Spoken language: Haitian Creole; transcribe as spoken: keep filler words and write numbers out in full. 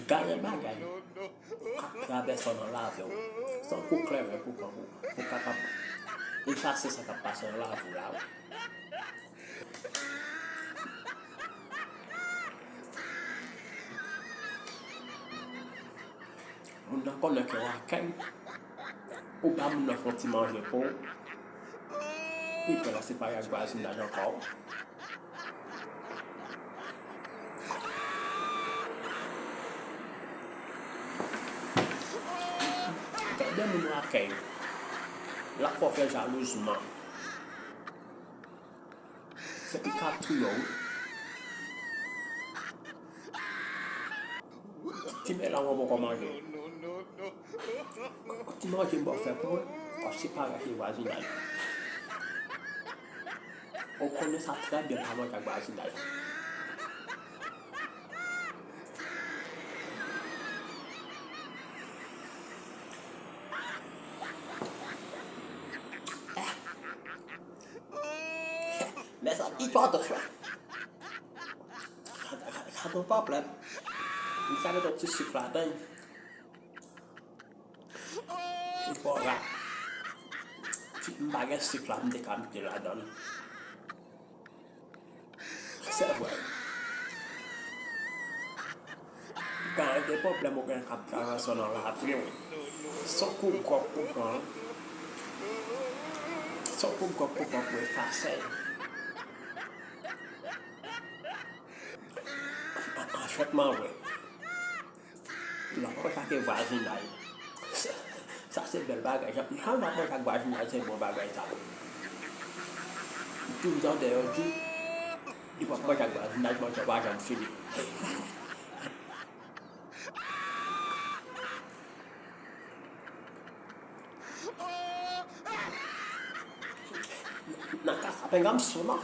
Gade bagay k ap travèse nan lavi w. Se yon kou klèren pou kò w, pou w kapab efase sa k ap pase nan lavi w la wi. Moun nan konnen ke w akèy, ou ba moun nan fè yon ti manje pou ou, li pral separe ak vwazinaj ankò. Gade moun ou akèy, l ap fè w fè jalouzman. Se pika tou yo wi. Ti mè la mwen poko manje. Ti manje m ba w fè pou mwen, w ap separe ak vwazinaj. Ou konnen sa trè byen pa manje ak vwazinaj. Mezanmi, pa de frè. Gade yon pwoblèm. M ta mete yon ti sik ladan. Epi w la, si m pa gen sik la, m te ka mete ladan. Se vre. Gen de pwoblèm ou gen k ap travèse w nan lavi w. Se yon kou gwòp pou pran. Se yon kou gwòp pou pran pou efase l. An, anchètman vre. L ap manje ak vwazinaj. Sa, sa se bèl bagay. Jan, jan l ap manje ak vwazinaj, se bon bagay sa. M toujou tande yo di, li p ap manje ak vwazinaj, manje pa janm fini. Nan ka sa, penga m sou non.